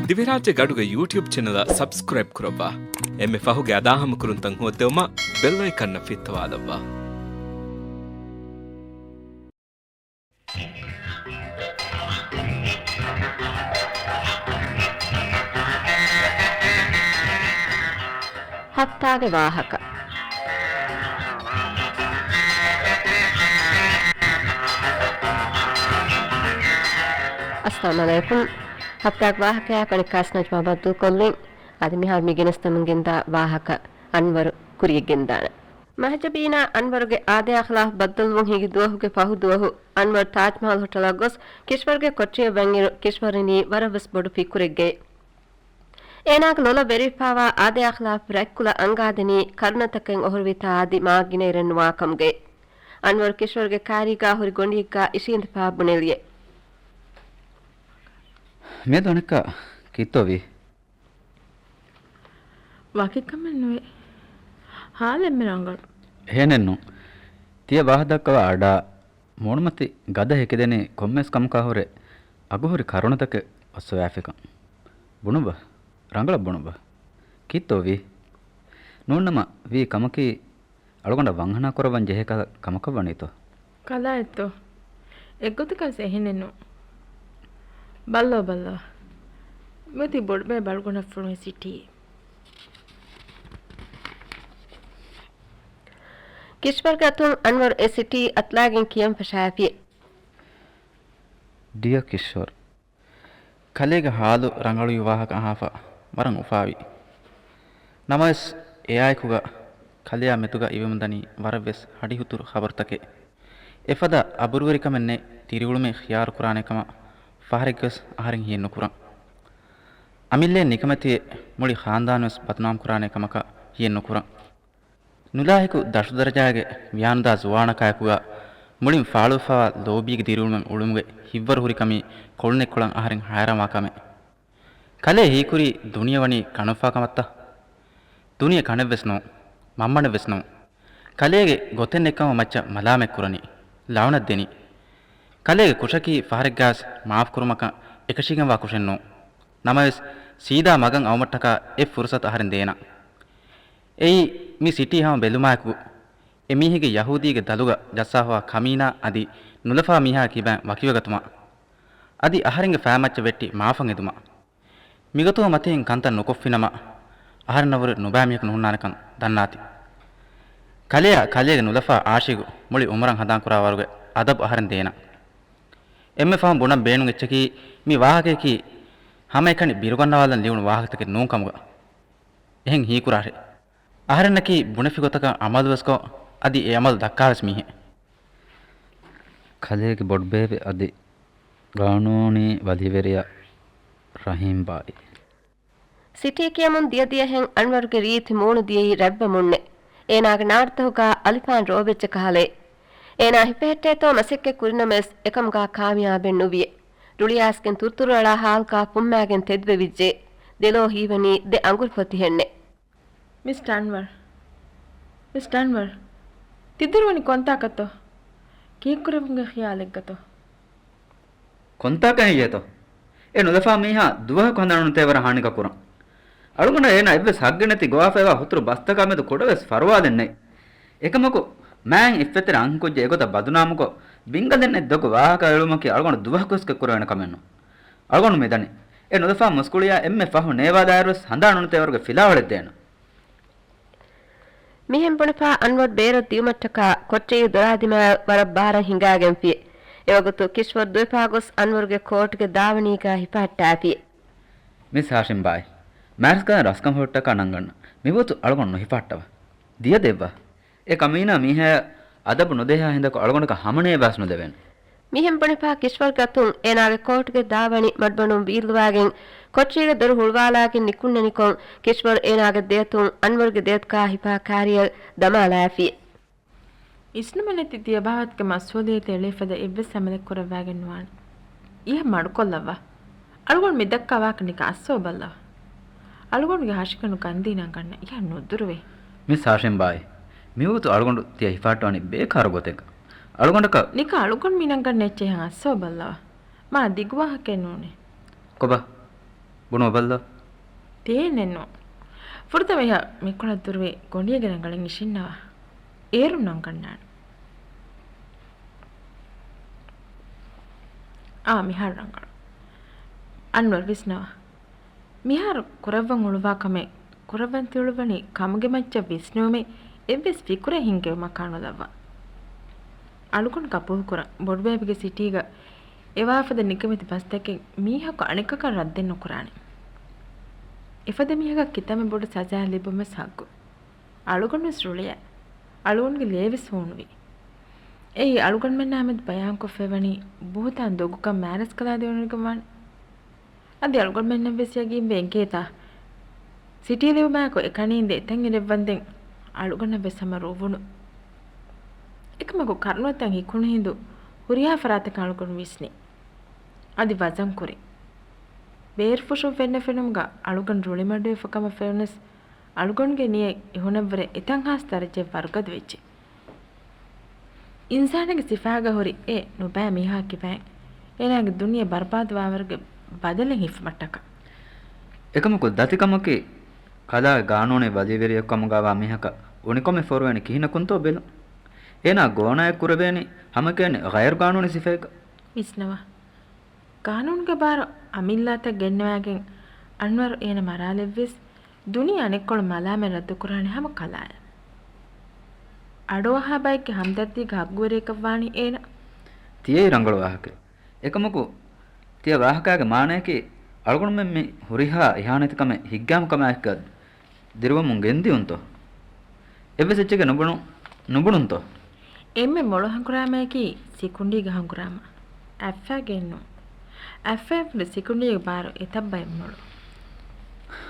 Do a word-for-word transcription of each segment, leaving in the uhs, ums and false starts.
ދިވެހިރާއްޖޭގެ އަޑުގެ ޔޫޓިއުބް ޗެނަލަށް ސަބްސްކްރައިބް ކުރައްވާ. އެންމެ ފަހުގެ އަދާހަމަކުރުންތައް ހޯއްދެވުމަށް ބެލް އައިކަންއަށް ފިއްތަވާލައްވާ. ހަފްތާގެ ވާހަކަ. އައްސަލާމު ޢަލައިކުމް. ހަފްތާގެ ވާހަކަޔާ ކަނިކާސް ނަޖްމާ ބައްދަލުކޮށްލިން. އަދި މިހާރު މި ގެނެސްދެމުން ގެންދާ ވާހަކަ އަންވަރު ކުރިޔަށް ގެންދާނެ. މަހަޖަބީނާ އަންވަރުގެ އާދަޔާ ޚިލާފް ބައްދަލުވުން ހިނގި ދުވަހުގެ ފަހު ދުވަހު އަންވަރު ތާޖްމަހަލް ހޮޓަލަށް ގޮސް ކިޝްވަރުގެ ކޮޓަރިއަށް ވަންއިރު، ކިޝްވަރިނީ ވަރަށްވެސް ބޮޑު ފިކުރެއްގައި. އޭނާގެ ލޮލަށް ވެރިފާވާ އާދަޔާ ޚިލާފް ރަތްކުލަ އަންގާދެނީ ކަރުނަތަކެއް އޮހޮރުވިތާ އަދި މާ ގިނައިރެއް ނުވާ ކަމުގައި. އަންވަރު ކިޝްވަރުގެ ކާރީގާ ހުރި ގޮނޑިއެއްގާ އިށީނދެފާ ބުނެލިއެ. މިއަދު އަނެއްކާ ކީއްތޯ ވީ؟ ވަކި ކަމެއް ނުވޭ. ހާލެއް މި ރަނގަޅު. އެހެނެއްނު. ތިޔަ ވާހަކަ ދައްކަވާ އަޑާ މޫނުމަތި ގަދަ ހެކިދެނީ ކޮންމެސް ކަމަކާ ހުރެ އަގުހުރި ކަރުނަތަކެއް އޮއްސަވާފިކަން. ބުނުއްވަ. ރަނގަޅަށް ބުނުއްވަ. ކީއްތޯ ވީ؟ ނޫންނަމަ ވީ ކަމަކީ އަޅުގަނޑަށް ވަންހަނާ ކުރައްވަން ޖެހޭ ކަ-، ކަމަކަށް ވަނީތޯ؟ ކަލާއެއްތޯ؟ އެއްގޮތަކަސް އެހެނެއްނު. ބައްލަވަ ބައްލަވަ. މިއޮތީ ބޮޑުބޭބެ އަޅުގަނޑަށް ފޮނުވި ސިޓީ. ކިޝްވަރުގެ އަތުން އަންވަރު އެ ސިޓީ އަތުލާގެން ކިޔަން ފަށާފި. ޑިއަ ކިޝްވަރު. ކަލޭގެ ހާލު ރަނގަޅުވި ވާހަކަ އަހާފަ ވަރަށް އުފާވި. ނަމަވެސް، އެއާއެކުގަ ކަލެޔާ މެދުގަ އިވެމުންދަނީ ވަރަށްވެސް ހަޑިހުތުރު ޚަބަރުތަކެއް. އެފަދަ އަބުރުވެރިކަމެއް ނެތް ދިރިއުޅުމެއް ޚިޔާރުކުރާނެ ކަމަށް ފަހަރެއްގަވެސް އަހަރެން ހިއެއްނުކުރަން. އަމިއްލައިން ނިކަމެތިވެ، މުޅި ޚާންދާނުވެސް ބަދުނާމްކުރާނެ ކަމަކަށް ހިއެއްނުކުރަން. ނުލާހިކު ދަށުދަރަޖާގެ ވިޔާނުދާ ޒުވާނަކާއެކުގަ މުޅިން ފާޅުވެފައިވާ ލޯބީގެ ދިރިއުޅުމެއް އުޅުމުގެ ހިތްވަރު ހުރިކަމީ ކޮޅުނެއްކޮޅަށް އަހަރެން ހައިރާންވާ ކަމެއް. ކަލޭ ހީކުރީ ދުނިޔެ ވަނީ ކަނުފާ ކަމަށްތަ؟ ދުނިޔެ ކަނެއްވެސް ނޫން. މަންމަނެއްވެސް ނޫން. ކަލޭގެ ގޮތެއް ނެތްކަމަށް މައްޗަށް މަލާމަތްކުރަނީ. ލައުނަތް ދެނީ. ކަލޭގެ ކުށަކީ ފަހަރެއްގަވެސް މާފްކުރުމަކަށް އެކަށީގެންވާ ކުށެއް ނޫން. ނަމަވެސް، ސީދާ މަގަށް އައުމަށްޓަކާ އެއް ފުރުސަތު އަހަރެން ދޭނަން. އެއީ، މި ސިޓީ ހަމަ ބެލުމާއެކު، އެ މީހެއްގެ ޔަހޫދީގެ ދަލުގަ ޖައްސާފަވާ ކަމީނާ އަދި ނުލަފާ މީހާ ކިބައިން ވަކިވެގަތުމަށް. އަދި އަހަރެންގެ ފައިމައްޗަށް ވެއްޓި މާފަށް އެދުމަށް. މިގޮތުން މަތިން ކަންތައް ނުކޮށްފިނަމަ، އަހަރެންނަށްވުރެ ނުބައި މީހަކު ނުހުންނާނެކަން ދަންނާތި. ކަލެޔާ ކަލޭގެ ނުލަފާ އާޝިގު މުޅި އުމުރަށް ހަނދާންކުރާވަރުގެ އަދަބު އަހަރެން ދޭނަން. އެންމެ ފަހުން ބުނަން ބޭނުން އެއްޗަކީ، މި ވާހަކަޔަކީ ހަމައެކަނި ބިރުގަންނަވާލަން ލިޔުނު ވާހަކަތަކެއް ނޫން ކަމުގަ. އެހެން ހީކުރާށޭ. އަހަރެންނަކީ ބުނެފި ގޮތަކަށް އަމަލުވެސްކޮށް، އަދި އެ އަމަލު ދައްކާވެސް މީހެއް. ކަލޭގެ ބޮޑުބޭބެ އަދި ގާނޫނީ ވަލީވެރިޔާ ރަހީމް ބާއި. ސިޓީ ކިޔަމުން ދިޔަދިޔަހެން އަންވަރުގެ ރީތި މޫނު ދިޔައީ ރަތްވަމުންނެ. އޭނާގެ ނާރުތަކުގާ އަލިފާން ރޯބެއްޗެއް ކަހަލައި. އޭނާ ހިފެހެއްޓޭތޯ މަސައްކަތް ކުރިނަމަވެސް އެކަމުގާ ކާމިޔާބެއް ނުވިއެ. ރުޅިއައިސްގެން ތުރުތުރުއަޅާ ހާލުގާ ފުއްމާގެން ތެދުވެވިއްޖެ. ދެލޯ ހީވަނީ ދެ އަނގުރިފޮތިހެންނެ. މިސްޓަ އަންވަރު. މިސްޓަ އަންވަރު. ތި ދުރުވަނީ ކޮންތާކަށްތޯ؟ ކީއްކުރެވުމުގެ ޚިޔާލެއްގަތޯ؟ ކޮންތާކަށް ހެއްޔޭތޯ؟ އެ ނުލަފާ މީހާ ދުވަހަކު ހަނދާނުނުތޭވަރަށް ހާނިކަ ކުރަން. އަޅުގަނޑަށް އޭނާ އެއްވެސް ހައްގެއް ނެތި ގޮވާފައިވާ ހުތުރު ބަސްތަކާ މެދު ކުޑަވެސް ފަރުވާލެއް ނެތް. އެކަމަކު، މާތް އިއްފަތްތެރި އަންހެންކުއްޖެއް އެގޮތަށް ބަދުނާމުކޮށް، ބިންގަލެއް ނެތް ދޮގު ވާހަކަ އެޅުމަކީ އަޅުގަނޑު ދުވަހަކުވެސް ކެއްކުރެވޭނެ ކަމެއްނު. އަޅުގަނޑު މިދަނީ، އެ ނުލަފާ މުސްކުޅިޔާ އެންމެ ފަހު ނޭވާލާއިރުވެސް ހަނދާނުނުތޭވަރުގެ ފިލާވަޅެއް ދޭނަން. މިހެން ބުނެފާ އަންވަރު ބޭރަށް ދިޔުމަށްޓަކާ ކޮޓަރި ދޮރާ ދިމާއަށް ވަރަށް ބާރަށް ހިނގާގެންފި. އެވަގުތު ކިޝްވަރު ދުވެފާ ގޮސް އަންވަރުގެ ކޯޓުގެ ދާވަނީގާ ހިފަހައްޓާފި. މިސް ހާޝިމް ބާއި، މާރިސްކަލަން ރަސްކަންފޮށްޓަކާ ނަންގަންނަ. މިވަގުތު އަޅުގަނޑު ނުހިފަހައްޓަވަ. ދިޔަ ދެއްވާ. އެ ކަމީނާ މީހާޔަށް އަދަބު ނުދޭހާ ހިނދަކު އަޅުގަނޑަކަށް ހަމަނޭވާސް ނުދެވޭނެ. މިހެން ބުނެފާ ކިޝްވަރުގެ އަތުން އޭނާގެ ކޯޓުގެ ދާވަނި މަޑުމަޑުން ވީއްލުވާގެން ކޮޓަރީގެ ދޮރު ހުޅުވާލާގެން ނިކުންނަނިކޮށް، ކިޝްވަރު އޭނާގެ ދެއަތުން އަންވަރުގެ ދެއަތުގާ ހިފާ ކާރިއަށް ދަމާލާފި. އިސްނަމެއް ނެތި ތިޔަބާވަތުގެ މަސްއޫލިއްޔަތެއް އެޅޭފަދަ އެއްވެސް އަމަލެއް ކުރައްވާގެން ނުވާނެ. އިހަށް މަޑުކޮށްލައްވާ. އަޅުގަނޑު މި ދައްކާ ވާހަކަ ނިކަން އައްސަވަބައްލަވާ. އަޅުގަނޑުގެ ހަށިގަނޑު ގަންދީ ނަންގަންނަ އިހަށް ނުދުރުވޭ. މިސް ހާޝިމް ބާއި، މިވަގުތު އަޅުގަނޑު ތިޔަ ހިފާއްޓަވަނީ ބޭކާރު ގޮތެއްގަ. އަޅުގަނޑަކަށް. ނިކަން އަޅުގަނޑު މި ނަންގަންނަ އެއްޗެއް އިހަށް އައްސަވަބައްލަވާ. މާ ދިގު ވާހަކައެއް ނޫނޭ. ކޮބާ؟ ބުނު ބައްލަ. ތިޔައެއްނެއްނު. ފުރަތަމަ މިކޮޅަށް ދުރުވި ގޮނޑިއެއްގެ ރަނގަޅަށް އިށިންނަވާ. އޭރުން ނަންގަންނާނެ. އާ، މިހާރު ރަނގަޅު. އަންވަރު ވިސްނަވާ. މިހާރު ކުރައްވަން އުޅުވާ ކަމެއް، ކުރައްވަން ތިއުޅުއްވަނީ ކަމުގެ މައްޗަށް ވިސްނުވުމެއް އެއްވެސް ފިކުރެއް ހިންގެވުމަކާ ނުލައްވާ. އަޅުގަނޑު ގަބޫލުކުރަން، ބޮޑުބޭބެގެ ސިޓީގަ އެވާފަދަ ނިކަމެތި ބަސްތަކެއް މީހަކު އަނެއްކަކަށް ރައްދެއްނުކުރާނެ. އެފަދަ މީހަކަށް ކިތަންމެ ބޮޑު ސަޒާއެއް ލިބުމަށް ހައްގު. އަޅުގަނޑުވެސް ރުޅިއައި، އަޅުގަނޑުގެ ލޭވެސް ހޫނުވި. އެއީ އަޅުގަނޑުމެންނާ މެދު ބަޔާންކޮށްފައިވަނީ ބުހުތާން ދޮގުކަން މާރަސްކަލާ ދެވުނުގެ ވާނެ. އަދި އަޅުގަނޑުމެންނަށްވެސް ޔަގީންވެ އެނގޭތާ، ސިޓީ ލިބުމާއެކު އެކަނީންދެ އެތަން އިރެއްވަންދެން އަޅުގަނޑަށްވެސް ހަމަ ރުއްވުނު. އެކަމަކު ކަރުނަތައް ހިކުނު ހިނދު ހުރިހާ ފަރާތަކަށް އަޅުގަނޑު ވިސްނި. އަދި ވަޒަންކުރި. ބޭރުފުށުން ފެންނަ ފެނުމުގަ އަޅުގަނޑު ރުޅިމަޑުވެފަ ކަމަށް ފެނުނަސް، އަޅުގަނޑުގެ ނިޔަތް އެހުނަށްވުރެ އެތައް ހާސް ދަރަޖައެއް ވަރުގަދަ ވެއްޖެ. އިންސާނެއްގެ ސިފާގަ ހުރި އެ ނުބައި މީހާ ކިބައިން އޭނާގެ ދުނިޔެ ބަރުބާދުވާވަރުގެ ބަދަލެއް ހިފަމަށްޓަކާ. އެކަމަކު ދަތިކަމަކީ ކަލާގެ ގާނޫނީ ވަލީވެރިއެއްކަމުގަވާ މީހަކަށް އުނިކަމެއް ފޯރުވޭނީ ކިހިނަކުންތޯ ބެލުން. އޭނާ ގޯނާއެއް ކުރެވޭނީ ހަމަކެއަނި ޣައިރުގާނޫނީ ސިފައެއްގަ. ވިސްނަވާ. ގާނޫނުގެ ބާރު އަމިއްލައަތަށް ގެންނަވާގެން އަންވަރު އޭނަ މަރާލެއްވިޔަސް، ދުނިޔެ އަނެއްކޮޅު މަލާމެއް ރައްދުކުރާނީ ހަމަ ކަލާއަށް. އަޑުއަހާ ބައެއްގެ ހަމްދަރްދީގެ ހައްގުވެރިޔަކަށްވާނީ އޭނަ. ތިޔައީ ރަނގަޅު ވާހަކައެއް. އެކަމަކު، ތިޔަ ވާހަކައިގެ މާނަޔަކީ، އަޅުގަނޑުމެން މި ހުރިހާ އިހާނެތިކަމެއް ހިތްގައިމު ކަމާއެކުގަ ދިރުވަމުން ގެންދިއުންތޯ؟ އެއްވެސް އެއްޗެކޭ ނުބުނު-، ނުބުނުންތޯ؟ އެންމެ މޮޅު ހަނގުރާމައަކީ ސިކުނޑީގެ ހަނގުރާމަ. އަތްފައިގެއެއްނު. އަތްފައިން ފުރި ސިކުނޑީގެ ބާރު އެތައްބައެއް މޮޅު.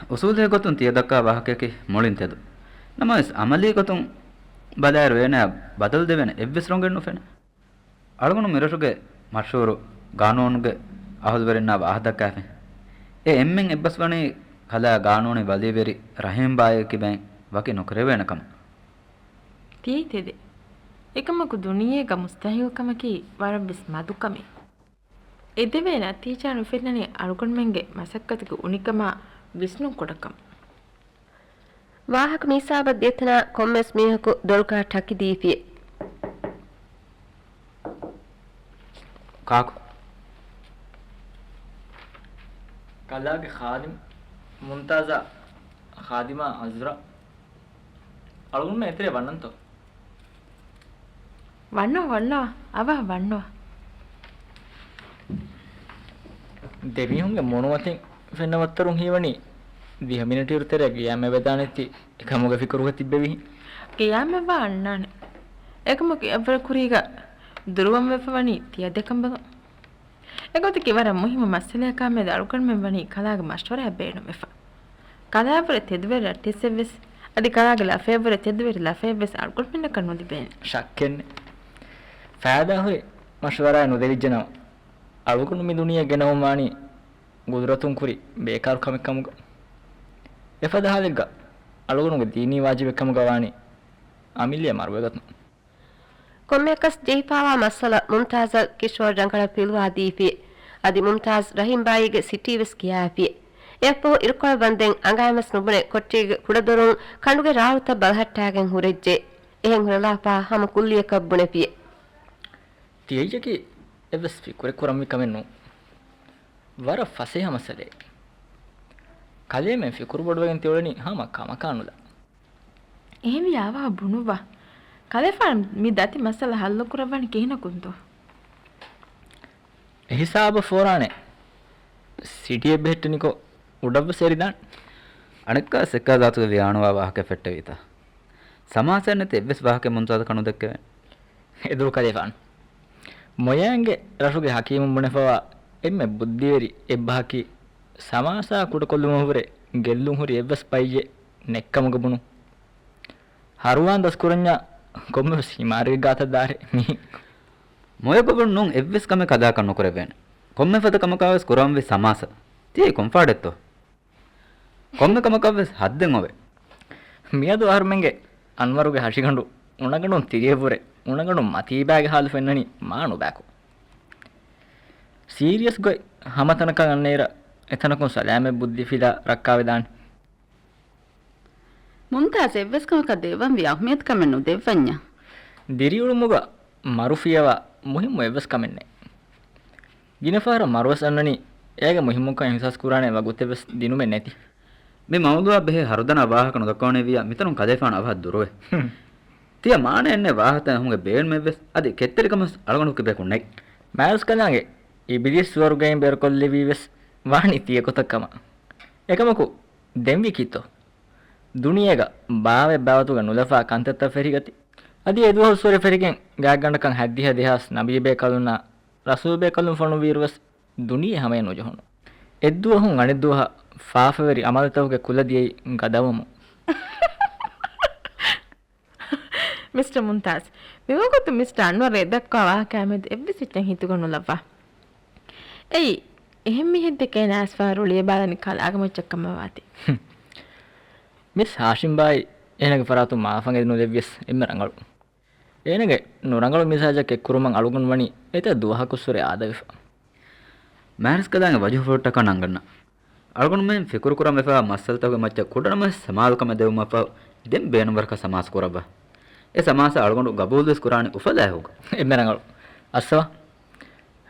އުސޫލީ ގޮތުން ތިޔަ ދައްކާ ވާހަކަޔަކީ މޮޅިން ތެދު. ނަމަވެސް، އަމަލީ ގޮތުން ބަލާއިރު އޭނާއަށް ބަދަލު ދެވޭނެ އެއްވެސް ރޮނގެއް ނުފެނޭ. އަޅުގަނޑު މިރަށުގެ މަޝްހޫރު ގާނޫނުގެ އަހުލުވެރިންނާ ވާހަ ދައްކާފިން. އެ އެންމެން އެއްބަސްވަނީ ކަލާ ގާނޫނީ ވަލީވެރި ރަހީމް ބާއޭ ކިބައިން ވަކި ނުކުރެވޭނެ ކަމަށް. ތިޔައީ ތެދެއް. އެކަމަކު ދުނިޔޭގަ މުސްތަހީލްކަމަކީ ވަރަށްވެސް މަދު ކަމެއް. އެދެވޭ ނަތީޖާ ނުފެންނަނީ އަޅުގަނޑުމެންގެ މަސައްކަތުގެ އުނިކަމާ ވިސްނުން ކުޑަކަމަށް. ވާހަކަ މިހިސާބަށް ދިޔަތަނާ ކޮންމެވެސް މީހަކު ދޮރުގާ ޓަކި ދީފިއޭ. ކާކު؟ ކަލާގެ ޚާދިމް މުންތާޒާ، ޚާދިމާ އަޒްރާ. އަޅުގަނޑުމެން އެތެރޭ ވަންނަންތޯ؟ ވަންނަ، ވަންނަ، އަވަހަށް ވަންނަ. ދެމީހުންގެ މޫނުމަތިން ފެންނަ ވައްތަރުން ހީވަނީ ދިހަ މިނެޓު އިރު ތެރޭ ގެޔާމެއް ވެދާނެތީ އެކަމުގެ ފިކުރުގަ ތިއްބެވިހެން. ގެޔާމެއްވާ އަންނާނެ. އެކަމަކު އެއަށްވުރެ ކުރީގަ ދުރުވަންވެފަ ވަނީ ތިޔަ ދެކަނބަލުން. އެގޮތަކީ ވަރަށް މުހިއްމު މައްސަލަޔަކާ މެދު އަޅުގަނޑުމެން ވަނީ ކަލާގެ މަޝްވަރާއެއް ބޭނުންވެފަ. ކަލާއަށްވުރެ ތެދުވެރި ރައްޓެއްސެއްވެސް، އަދި ކަލާގެ ލަފަޔަށްވުރެ ތެދުވެރި ލަފައެއްވެސް އަޅުގަނޑުމެންނަކަށް ނުލިބޭނެ. ޝައްކެއްނެތް. ފައިދާހުރި މަޝްވަރާއެއް ނުދެވިއްޖެނަމަ، އަޅުގަނޑު މި ދުނިޔެ ގެނައުމާނީ ގުދުރަތުން ކުރި ބޭކާރު ކަމެއް ކަމުގަ. އެފަދަ ހާލެއްގަ އަޅުގަނޑުގެ ދީނީ ވާޖިބެއް ކަމުގަ ވާނީ އަމިއްލަޔަށް މަރުވެގަތުން. ކޮންމެއަކަސް ޖެހިފާވާ މައްސަލަ މުމްތާޒަށް ކިޝޯރް ރަނގަޅަށް ފިލުވާ ދީފިއޭ. އަދި މުމްތާޒް ރަހީމްބާއީގެ ސިޓީވެސް ކިޔާފިއޭ. އެއަށްފަހު އިރުކޮޅަށް ވަންދެން އަނގައިންވެސް ނުބުނެ ކޮޓަރީގެ ކުޑަދޮރުން ކަނޑުގެ ރާޅުތައް ބަލަހައްޓާގެން ހުރެއްޖެ. އެހެން ހުރެލާފާ ހަމަ ކުއްލިއަކަށް ބުނެފިއޭ. ތިޔައީ އެއްވެސް ފިކުރެއް ކުރަންވީ ކަމެއް ނޫން. ވަރަށް ފަސޭހަ މައްސަލައެއް. ކަލޭމެން ފިކުރު ބޮޑުވެގެން ތިއުޅެނީ ހަމަ ކަމަކާ ނުލާ. އެހެންވި އާވާ ބުނުއްވާ. ކަލޭފާނު މި ދަތި މައްސަލަ ހައްލު ކުރައްވަނީ ކިހިނަކުންތޯ؟ އެހިސާބަށް ފޯރާނެ ސިޓީއެއް ބެހެއްޓެނިކޮށް އުޑަށްވެސް އެރިދާނެ. އަނެއްކާ ސެއްކާ ޒާތުގެ ވިޔާނުވާ ވާހަކަ ފެއްޓެވީތަ؟ ސަމާސާއެއް ނެތި އެއްވެސް ވާހަކައެއް މުންތާޒަކަށް ނުދެއްކެވޭނެ. އެދުރު ކަލޭފާނު. މޮޔައިންގެ ރަށުގެ ހަކީމުން ބުނެފަވާ އެންމެ ބުއްދިވެރި އެއްބަހަކީ ސަމާސާ ކުޑަކޮށްލުމަށްވުރެ ގެއްލުން ހުރި އެއްވެސް ބައްޔެއް ނެތްކަމުގަ ބުނުން. ހަރުވާން ދަސްކުރަންޏާ ކޮންމެވެސް ހިމާރެއްގެ ގާތަށް ދާރޭ މީހެއް. މޮޔަކަށް ބުނުން އެއްވެސް ކަމެއް ކަލާކަށް ނުކުރެވޭނެ. ކޮންމެ ފަދަ ކަމަކާވެސް ކުރަންވީ ސަމާސާ. ތިޔައީ ކޮންފާޑެއްތޯ؟ ކޮންމެ ކަމަކަށްވެސް ހައްދެއް އޮވޭ. މިއަދު އަހަރުމެންގެ އަންވަރުގެ ހަށިގަނޑު އުނަގަނޑުން ތިރިއަށްވުރެ އުނަގަނޑުން މަތީބާގެ ހާލު ފެންނަނީ މާ ނުބާކޮށް. ސީރިއަސް ގޮތް ހަމަތަނަކަށް އަންނައިރަށް އެތަނަކުން ސަލާމަތް ބުއްދި ފިލާ ރައްކާވެދާނެ. މުމްތާޒް އެއްވެސް ކަމަކަށް ދެއްވަންވީ އަހުމިއްޔަތުކަމެއް ނުދެއްވަންޏާ. ދިރިއުޅުމުގަ މަރު ފިޔަވާ މުހިއްމު އެއްވެސް ކަމެއް ނެތް. ގިނަ ފަހަރަށް މަރުވެސް އަންނަނީ، އޭގެ މުހިއްމުކަން އިހުސާސް ކުރާނެ ވަގުތެއްވެސް ދިނުމެއް ނެތި. މި މައުޟޫއާ ބެހޭ ހަރުދަނާ ވާހަކަ ނުދައްކަވަނީ ވިއްޔާ މިތަނުން ކަލޭފާނު އަވަހަށް ދުރުވެ. ތިޔަ މާނައެއް ނެތް ވާހަކަތައް އެހުމުގެ ބޭނުމެއްވެސް އަދި ކެތްތެރިކަމެއް އަޅުގަނޑު ކިބަޔަކު ނެތް. މާލްސް ކަލާނގެ އިބިލީސް ސުވަރުގައިން ބޭރުކޮށްލެވީވެސް ވާނީ ތިޔަ ގޮތަށް ކަމަށް. އެކަމަކު ދެންވީ ކީއްތޯ؟ ދުނިޔޭގަ ބާވަތް ބާވަތުގަ ނުލަފާ ކަންތައްތައް ފެށިގަތީ. އަދި އެ ދުވަހު ސުވަރެ ފެށިގެން ގާތްގަނޑަކަށް ހަތްދިހަ ދެހާސް ނަބީބޭކަލުންނާ ރަސޫލުބޭކަލުން ފޮނުއްވިއިރުވެސް ދުނިޔެ ހަމަޔަށް ނުޖެހުނު. އެއްދުވަހުން އަނެއްދުވަހަށް ފާފަވެރި އަމަލުތަކުގެ ކުލަ ދިޔައީ ގަދަވަމުން. މިސްޓަ މުމްތާޒް، މިވަގުތު މިސްޓަ އަންވަރު އެދައްކާ ވާހަކައާމެދު އެއްވެސް އެއްޗެއް ހިތުގަ ނުލައްވާ. އެއީ، އެހެން މީހެއްދެކެ އޭނާ އައިސްފަހަރު އުޅިއެބާލަނީ ކަލާގެ މައްޗަށް ކަމަށްވާތީ. މިސް ހާޝިމްބާއި އޭނާގެ ފަރާތުން މާފަން އެދި ނުލެއްވިޔަސް އެންމެ ރަނގަޅު. އޭނާގެ ނުރަނގަޅު މިޒާޖަށް ކެއްކުރުމަށް އަޅުގަނޑު ވަނީ އެތައް ދުވަހަކުއްސުރެ އާދަވެފަ. މާރިސް ކަލާނގެ ވަޖުހުފުޅުއްޓަކާ ނަންގަންނަ. އަޅުގަނޑުމެން ފިކުރުކުރަން ވެފައިވާ މައްސަލަތަކުގެ މައްޗަށް ކުޑަނަމަވެސް ސަމާލުކަމެއް ދެވުމަށްފަހު ދެން ބޭނުންވަރަކަށް ސަމާސް ކުރައްވާ. އެ ސަމާސް އަޅުގަނޑު ގަބޫލުވެސް ކުރާނީ އުފަލާހިކުގަ. އެންމެ ރަނގަޅު. އައްސަވާ.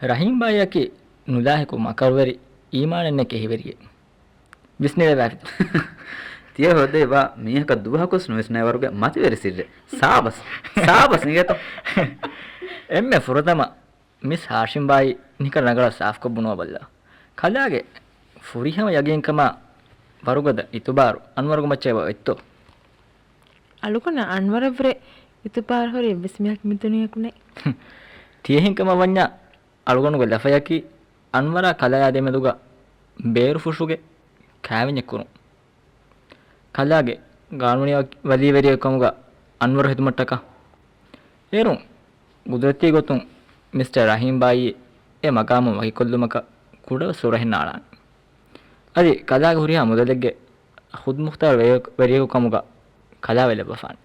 ރަހީމްބާއަކީ ނުލާހިކު މަކަރުވެރި އީމާނެއް ނެތް ކެހިވެރިއެއް. ވިސްނެވޭ ވާފިތަ؟ ތިޔަ ހޮދޭ ވާ މީހަކަށް ދުވަހަކުވެސް ނުވިސްނޭވަރުގެ މަތިވެރި ސިއްރެއް. ސާބަސް. ސާބަސް އިނގޭތޯ. އެންމެ ފުރަތަމަ މިސް ހާޝިމްބާއި ނިކަން ރަނގަޅަށް ސާފުކޮށް ބުނުވާބަލަ. ކަލާގެ ފުރިހަމަ ޔަގީންކަމާ ވަރުގަދަ އިތުބާރު އަންވަރުގެ މައްޗަށް އެބަ އޮތްތޯ؟ އަޅުގަނޑަށް އަންވަރަށްވުރެ އިތުބާރު ހުރި އެއްވެސް މީހަކު މި ދުނިޔެއަކު ނެތް. ތިޔަހެންކަމަށް ވަންޏާ އަޅުގަނޑުގެ ލަފަޔަކީ އަންވަރާ ކަލާޔާ ދެމެދުގަ ބޭރުފުށުގެ ކާވެންޏެއް ކުރުން. ކަލާގެ ގާނޫނީ ވަ-، ވަލީވެރިއެއް ކަމުގަ އަންވަރު ހެދުމަށްޓަކާ. އޭރުން ގުދުރަތީ ގޮތުން މިސްޓަރ ރަހީމް ބާއީ އެ މަގާމުން ވަކިކޮށްލުމަކަށް ކުޑަވެސް ހުރަހެއް ނާޅާނެ. އަދި ކަލާގެ ހުރިހާ މުދަލެއްގެ ޚުދްމުޚްތާރު ވެރި-، ވެރިޔަކު ކަމުގަ ކަލާވެ ލައްވަފާނެ.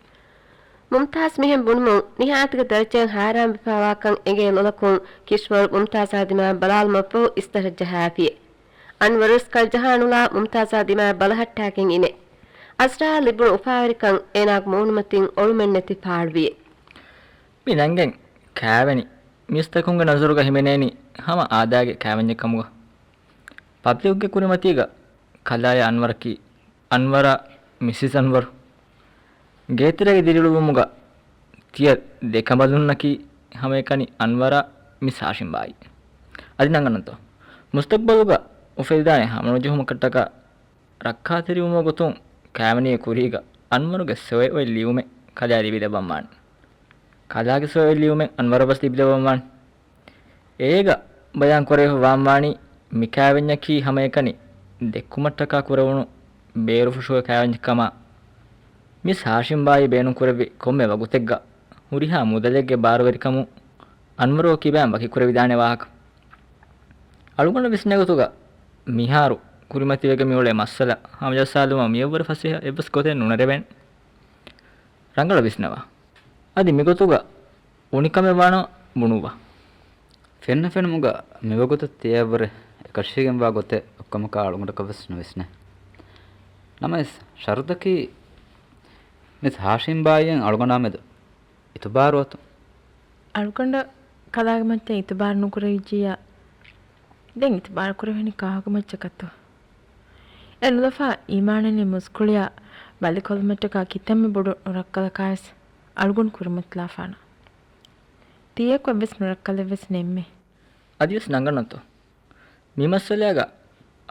މުމްތާޒް މިހެން ބުނުމުން ނިހާޔަތުގެ ދަރަޖައަށް ހައިރާންވެފާވާކަން އެނގޭ ލޮލަކުން ކިޝްވަރު މުމްތާޒާ ދިމާއަށް ބަލާލުމަށްފަހު އިސްތަށަށް ޖަހާފިޔޭ. އަންވަރުވެސް ކަލަޖަހާނުލާ މުމްތާޒާ ދިމާއަށް ބަލަހައްޓާގެން އިނޭ. އަޒްރާއަށް ލިބުނު އުފާވެރިކަން އޭނާގެ މޫނުމަތިން އޮޅުމެއްނެތި ފާޅުވިޔޭ. މި ނަންގެން ކާވެނި މީސްތަކުންގެ ނަޒަރުގަ ހިމެނޭނީ ހަމަ އާދައިގެ ކާވެންޏެއް ކަމުގަ. ޕަބްލިކުގެ ކުރިމަތީގަ ކަލާޔާ އަންވަރަކީ އަންވަރާ މިސިސް އަންވަރު ގޭތެރޭގެ ދިރިއުޅުއްވުމުގަ ތިޔަ ދެކަނބަލުންނަކީ ހަމައެކަނި އަންވަރާ މިސް ހާޝިމްބާއި. އަދި ނަންގަންނަތޯ؟ މުސްތަޤްބަލުގަ އުފެދިދާނެ ހަމަނުޖެހުމަކަށްޓަކާ ރައްކާތެރިވުމުގެ ގޮތުން ކާވެނީގެ ކުރީގަ އަންވަރުގެ ސޮއި އޮތް ލިޔުމެއް ކަލާ ލިބިލައްވަންވާނެ. ކަލާގެ ސޮއި އޮތް ލިޔުމެއް އަންވަރަށްވެސް ލިބިލައްވަންވާނެ. އޭގަ ބަޔާންކުރެވިފަ ވާންވާނީ މި ކާވެންޏަކީ ހަމައެކަނި ދެއްކުމަށްޓަކާ ކުރެވުނު ބޭރުފުށުގެ ކާވެންޏެއްކަމާ، މިސް ހާޝިމްބާއީ ބޭނުންކުރެއްވި ކޮންމެ ވަގުތެއްގަ ހުރިހާ މުދަލެއްގެ ބާރުވެރިކަމުން އަންވަރު ކިބައިން ވަކިކުރެވިދާނެ ވާހަކަ. އަޅުގަނޑު ވިސްނޭގޮތުގަ މިހާރު ކުރިމަތިވެގެން މިއުޅޭ މައްސަލަ ހަމަޖައްސާލުމަށް މިއަށްވުރެ ފަސޭހަ އެއްވެސް ގޮތެއް ނުނެރެވޭނެ. ރަނގަޅަށް ވިސްނަވާ. އަދި މިގޮތުގަ އުނިކަމެއް ވާނަމަ ބުނުއްވާ. ފެންނަ ފެނުމުގަ މިވަގުތު ތިޔައަށްވުރެ އެކަށީގެންވާ ގޮތެއް އޮއްކަމަކާ އަޅުގަނޑަކަށްވެސް ނުވިސްނޭ. ނަމަވެސް، ޝަރުތަކީ މިސް ހާޝިމްބާއިއަށް އަޅުގަނޑާމެދު އިތުބާރު އޮތުން. އަޅުގަނޑަށް ކަލާގެ މައްޗަށް އިތުބާރު ނުކުރެވިއްޖިއްޔާ، ދެން އިތުބާރު ކުރެވޭނީ ކާކު މައްޗަކަށްތޯ؟ އެ ނުލަފާ އީމާނެއް ނެތް މުސްކުޅިޔާ ބަލިކޮށްލުމަށްޓަކާ ކިތަންމެ ބޮޑު ނުރައްކަލަކާވެސް އަޅުގަނޑު ކުރިމަތިލާފާނަން. ތިޔަކު އެއްވެސް ނުރައްކަލެއްވެސް ނެތްމެ. އަދިވެސް ނަންގަންނަތޯ؟ މި މައްސަލައިގަ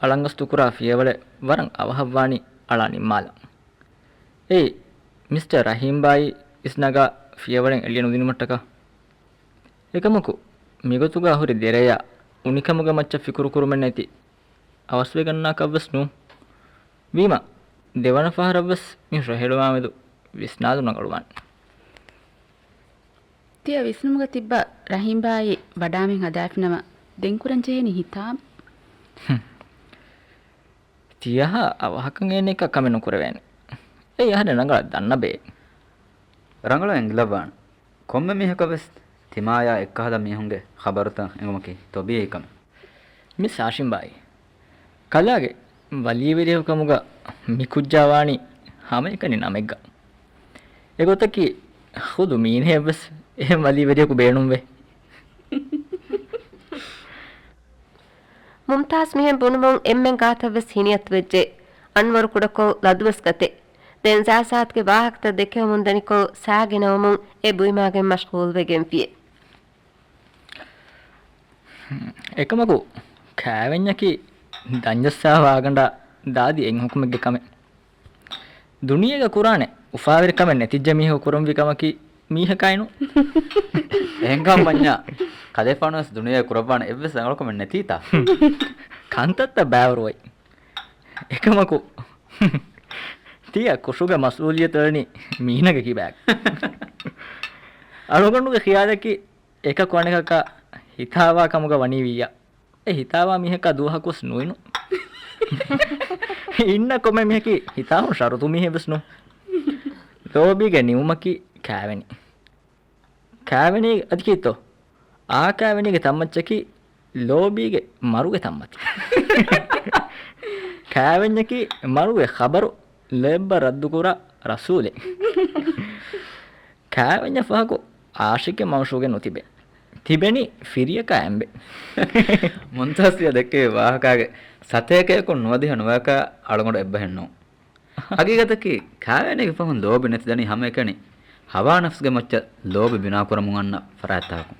އަޅަންގަސްތުކުރާ ފިޔަވަޅެއް ވަރަށް އަވަހަށްވާނީ އަޅާ ނިންމާލަން. އެއީ، މިސްޓަރ ރަހީމްބާއީ އިސްނަގާ ފިޔަވަޅެއް އެޅިޔަ ނުދިނުމަށްޓަކާ. އެކަމަކު، މިގޮތުގަ ހުރި ދެރަޔާ އުނިކަމުގެ މައްޗަށް ފިކުރުކުރުމެއްނެތި އަވަސްވެގަންނާކަށްވެސް ނޫން. ވީމަ، ދެވަނަ ފަހަރަށްވެސް މި ރަހެޅުވާމެދު ވިސްނާލުން ރަނގަޅުވާނެ. ތިޔަ ވިސްނުމުގަ ތިއްބަ ރަހީމްބާއި ވަޑާމެން ހަދާފިނަމަ، ދެން ކުރަންޖެހޭނީ ހިތާމަ. ހުން. ތިޔަހާ އަވަހަކަށް އޭނައަކަށް ކަމެއް ނުކުރެވޭނެ. އެއީ އަހަރެން ރަނގަޅަށް ދަންނަ ބޭ. ރަނގަޅަށް އެނގިލައްވާނެ. ކޮންމެ މީހަކަށްވެސް ތިމާޔާ އެއްކަހަލަ މީހުންގެ ޚަބަރުތައް އެނގުމަކީ ތޮބީއީ ކަމެއް. މިސް ހާޝިމްބާއި. ކަލާގެ ވަލީވެރިޔަކު ކަމުގަ މި ކުއްޖާ ވާނީ ހަމައެކަނި ނަމެއްގަ. އެގޮތަކީ ޚުދު މީނަޔަށްވެސް އެހެން ވަލީވެރިޔަކު ބޭނުންވޭ. މުމްތާޒް މިހެން ބުނުމުން އެންމެން ގާތަށްވެސް ހިނިއަތުވެއްޖެ. އަންވަރު ކުޑަކޮށް ލަދުވެސް ގަތެ. ދެން ޒާޒާތުގެ ވާހަކަތައް ދެކެވެމުން ދަނިކޮށް ސާގިނަވަމުން އެ ބުއިމާގެން މަޝްޣޫލްވެގެންފިޔޭ. އެކަމަކު ކާވެންޏަކީ ދަންޖައްސާ ވާގަނޑާ ދާދި އެއް ހުކުމެއްގެ ކަމެއް. ދުނިޔޭގަ ކުރާނެ އުފާވެރިކަމެއް ނެތިއްޖެ މީހަކު ކުރަންވީ ކަމަކީ މީހަކާއިނު. އެހެންކަމަށް ވަންޏާ ކަލޭފާނުވެސް ދުނިޔޭގަ ކުރައްވާނެ އެއްވެސް ރަނގަޅުކަމެއް ނެތީތާ. ކަންތައްތައް ބާވަރުވައި. އެކަމަކު ތިޔަ ކުށުގެ މަސްއޫލިއްޔަތު އެޅެނީ މީނަގެ ކިބާގަ. އަޅުގަނޑުގެ ޚިޔާލަކީ އެކަކު އަނެކަކާ ހިތާވާ ކަމުގަ ވަނީ ވިއްޔާ. އެ ހިތާވާ މީހަކާ ދުވަހަކުވެސް ނުއިނު. އިންނަ ކޮންމެ މީހަކީ ހިތާވަން ޝަރުތު މީހެއްވެސް ނޫން. ލޯބީގެ ނިމުމަކީ ކާވެނި. ކާވެނީ އަދި ކީއްތޯ؟ އާ ކާވެނީގެ ތައްމައްޗަކީ ލޯބީގެ މަރުގެ ތައްމަތި. ކާވެންޏަކީ މަރުގެ ޚަބަރު ލޯތްބަށް ރައްދުކުރާ ރަސޫލެއް. ކާވެންޏަށް ފަހަކު އާޝިޤެއް މަޢުޝޫޤެއް ނުތިބޭ. ތިބެނީ ފިރިޔަކާ އެނބެ. މުންތާޒް ތިޔަ ދެއްކެވި ވާހަކާގެ ސަތޭކަޔަކުން ނުވަދިހަ ނުވަޔަކާ އަޅުގަނޑު އެއްބަހެއް ނޫން. ހަގީގަތަކީ ކާވެނީގެ ފަހުން ލޯބި ނެތިދަނީ ހަމައެކަނި ހަވާ ނަފްސުގެ މައްޗަށް ލޯބި ބިނާކުރަމުން އަންނަ ފަރާތްތަކަކު.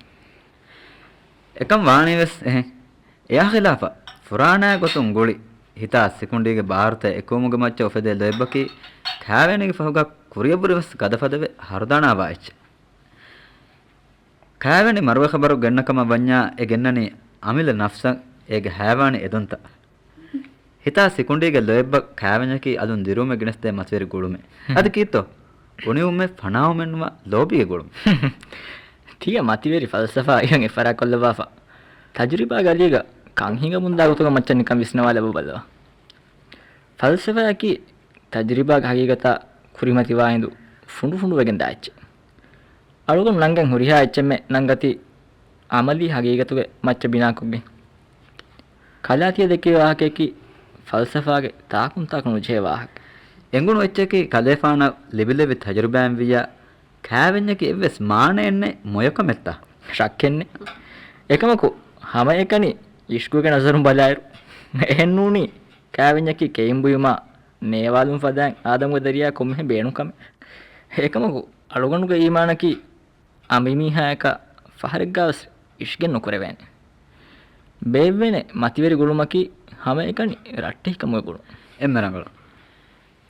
އެކަން ވާނީވެސް އެހެން. އެއާ ޚިލާފަށް، ފުރާނައިގެ ގޮތުން ގުޅި، ހިތާ ސިކުނޑީގެ ބާރުތައް އެކުވުމުގެ މައްޗަށް އުފެދޭ ލޯތްބަކީ ކާވެނީގެ ފަހުގަ ކުރިއަށްވުރެވެސް ގަދަފަދަވެ ހަރުދަނާވާ އެއްޗެއް. ކާވެނި މަރުވެ ޚަބަރު ގެންނަ ކަމަށް ވަންޏާ އެ ގެންނަނީ އަމިއްލަ ނަފްސަށް އޭގެ ހަޔަވާނީ އެދުންތައް. ހިތާ ސިކުނޑީގެ ލޯތްބަށް ކާވެންޏަކީ އަލުން ދިރުވުމެއް ގެނެސްދޭ މަތިވެރި ގުޅުމެއް. އަދި ކީއްތޯ؟ އުނިވުމެއް ފަނާވުމެއްނުވާ ލޯބީގެ ގުޅުމެއް. ތިޔަ މަތިވެރި ފަލްސަފާ އިހަށް އެއްފަރާތް ކޮށްލައްވާފަ. ތަޖުރިބާގެ އަލީގަ ކަން ހިނގަމުންދާ ގޮތުގެ މައްޗަށް ނިކަން ވިސްނަވާލައްވަބަލަ. ފަލްސަފާއަކީ ތަޖުރިބާގެ ހަގީގަތާ ކުރިމަތިވާ ހިނދު ފުނޑުފުނޑުވެގެން ދާ އެއްޗެއް. އަޅުގަނޑު ނަންގަން ހުރިހާ އެއްޗެއްމެ ނަންގަތީ އަމަލީ ހަގީގަތުގެ މައްޗަށް ބިނާކޮށްގެން. ކަލާ ތިޔަ ދެއްކެވި ވާހަކަޔަކީ ފަލްސަފާގެ ތާކުންތާކު ނުޖެހޭ ވާހަކަ. އެނގުނު އެއްޗަކީ ކަލޭފާނަށް ލިބިލެއްވި ތަޖުރިބާއިން ވިއްޔާ ކާވެންޏަކީ އެއްވެސް މާނައެއްނެތް މޮޔަކަމެއްތަ؟ ޝައްކެއްނެތް. އެކަމަކު ހަމައެކަނި އިޝްގުގެ ނަޒަރުން ބަލާއިރު އެހެންނޫނީ ކާވެންޏަކީ ކެއިން ބުއިމާ ނޭވާލުން ފަދައިން އާދަމުގެ ދަރިޔާ ކޮންމެހެން ބޭނުން ކަމެއް. އެކަމަކު އަޅުގަނޑުގެ އީމާނަކީ އަނބިމީހާޔަކާ ފަހަރެއްގާވެސް އިޝްގެއް ނުކުރެވޭނެ. ބޭއްވޭނެ މަތިވެރި ގުޅުމަކީ ހަމައެކަނި ރައްޓެހިކަމުގެ ގުޅުން. އެންމެ ރަނގަޅު.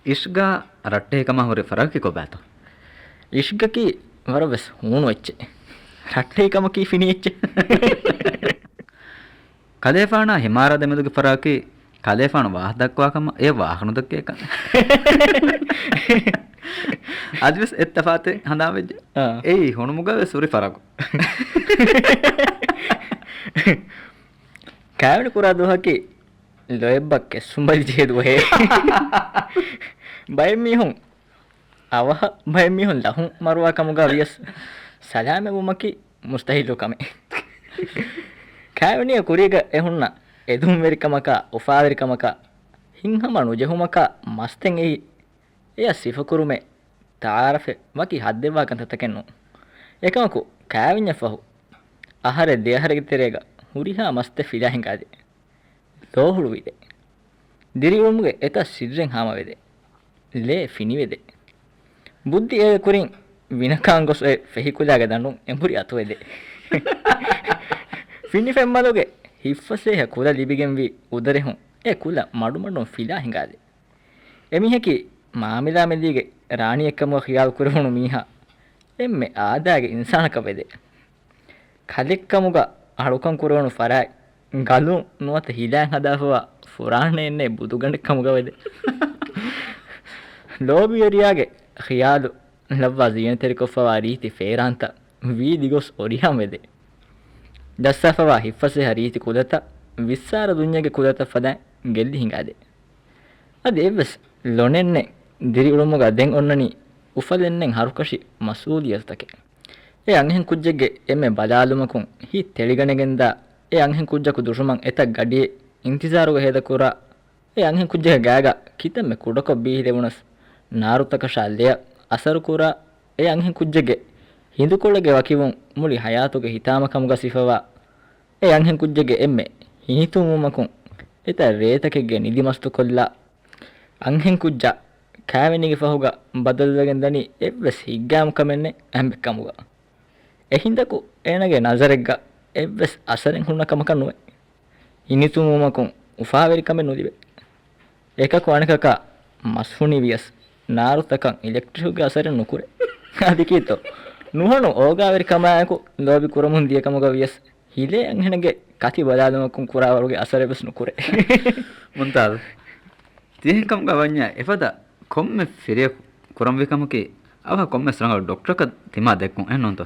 އިޝްގާ ރައްޓެހިކަމާ ހުރި ފަރަގަކީ ކޮބާތޯ؟ އިޝްގަކީ ވަރަށްވެސް ހޫނު އެއްޗެއް. ރައްޓެހިކަމަކީ ފިނި އެއްޗެއް. ކަލޭފާނާ ހިމާރާ ދެމެދުގެ ފަރަގަކީ ކަލޭފާނު ވާހަކަ ދައްކަވާ ކަމަށް އެ ވާހަކަ ނުދައްކޭކަން. އަދިވެސް އެއް ތަފާތެއް ހަނދާން ވެއްޖެ. އާ. އެއީ ހުނުމުގަ ވެސް ހުރި ފަރަގު. ކާވެނި ކުރާ ދުވަހަކީ ލޯތްބަށް ކެއްސުން ބަލިޖެހޭ ދުވަހޭ. ބައެއް މީހުން އަވަހަށް ބައެއް މީހުން ލަހުން މަރުވާ ކަމުގަ ވިޔަސް ސަލާމަތްވުމަކީ މުސްތަހީލު ކަމެއް. ކާވެނީގެ ކުރީގަ އެ ހުންނަ އެދުންވެރިކަމަކާ، އުފާވެރިކަމަކާ، ހިތްހަމަ ނުޖެހުމަކާ މަސްތެއް އެއީ އެޔަށް ސިފަކުރުމެއް ތަޢާރަފެއް ވަކި ހައްދެއްވާ ކަންތައްތަކެއް ނޫން. އެކަމަކު، ކާވެންޏަށް ފަހު، އަހަރެއް ދެއަހަރެއްގެ ތެރޭގަ ހުރިހާ މަސްތައް ފިލާ ހިނގާދޭ. ލޯ ހުޅުވިދޭ. ދިރިއުޅުމުގެ އެތައް ސިއްރެއް ހާމަވެދޭ. ލޭ ފިނިވެދޭ. ބުއްދި އޭގެ ކުރިން ވިނަކާން ގޮސް އޮތް ފެހިކުލާގެ ދަނޑުން އެނބުރި އަތުވެދޭ. ފިނިފެންމަލުގެ ހިތްފަސޭހަ ކުލަ ލިބިގެންވީ އުދަރެހުން އެ ކުލަ މަޑުމަޑުން ފިލާ ހިނގާދޭ. އެމީހަކީ މާމިލާމެލީގެ ރާނީއެއްކަމުގަ ޚިޔާލު ކުރެވުނު މީހާ އެންމެ އާދައިގެ އިންސާނަކަށް ވެދޭ. ކަލެއްކަމުގަ އަޅުކަން ކުރެވުނު ފަރާތް ގަލުން ނުވަތަ ހިލައިން ހަދާފަވާ ފުރާނައެއްނެތް ބުދުގަނޑެއްކަމުގަ ވެދޭ. ލޯބިވެރިޔާގެ ޚިޔާލު ލައްވާ ޒީނަތްތެރިކޮށްފަވާ ރީތި ފޭރާންތައް ވީދިގޮސް އޮރިހަން ވެދޭ. ޖައްސާފަވާ ހިތްފަސޭހަ ރީތި ކުލަތައް ވިއްސާރަ ދުނިޔޭގެ ކުލަތައް ފަދައިން ގެއްލި ހިނގާދޭ. އަދި އެއްވެސް ލޮނެއްނެތް ދިރިއުޅުމުގަ ދެން އޮންނަނީ އުފަލެއްނެތް ހަރުކަށި މަސްއޫލިއްޔަތުތަކެއް. އެ އަންހެން ކުއްޖެއްގެ އެންމެ ބަލާލުމަކުން ހިތް ތެޅިގަނެގެންދާ އެ އަންހެން ކުއްޖަކު ދުށުމަން އެތައް ގަޑިއެއް އިންތިޒާރުގަ ހޭދަކުރާ އެ އަންހެން ކުއްޖެއްގެ ގާގަ ކިތަންމެ ކުޑަކޮށް ބީހިލެވުނަސް، ނާރުތަކަށާ ލެޔަށް އަސަރުކުރާ އެ އަންހެން ކުއްޖެއްގެ ހިނދުކޮޅެއްގެ ވަކިވުން މުޅި ހަޔާތުގެ ހިތާމަ ކަމުގަ ސިފަވާ އެ އަންހެން ކުއްޖެއްގެ އެންމެ ހިނިތުންވުމަކުން އެތައް ރޭތަކެއްގެ ނިދި މަސްތުކޮށްލާ އަންހެން ކުއްޖާ ކާވެނީގެ ފަހުގަ ބަދަލުވެގެން ދަނީ އެއްވެސް ހިތްގައިމު ކަމެއް ނެތް އެހެން ކަމުގަ. އެހިނދަކު އޭނަގެ ނަޒަރެއްގަ އެއްވެސް އަސަރެއް ހުންނަ ކަމަކަށް ނުވޭ. ހިނިތުންވުމަކުން އުފާވެރިކަމެއް ނުލިބޭ. އެކަކު އަނެކަކާ މަސް ހުނި ވިޔަސް، ނާރުތަކަށް އިލެކްޓްރިކުގެ އަސަރެއް ނުކުރޭ. އަދި ކީއްތޯ؟ ނުހަނު އޯގާވެރިކަމާއެކު ލޯބި ކުރަމުން ދިޔަ ކަމުގަ ވިޔަސް، ހިލޭ އަންހެނެއްގެ ކަތި ބަލާލުމަކުން ކުރާވަރުގެ އަސަރެއް ވެސް ނުކުރޭ. މުންތާޒް، ތިހެން ކަމުގަ ވަންޏާ އެފަދަ ކޮންމެ ފިރިޔަކު ކުރަންވީ ކަމަކީ، އަވަހަށް ކޮންމެސް ރަނގަޅު ޑޮކްޓަރަކަށް ތިމާ ދެއްކުން، އެހެން ނޫންތޯ؟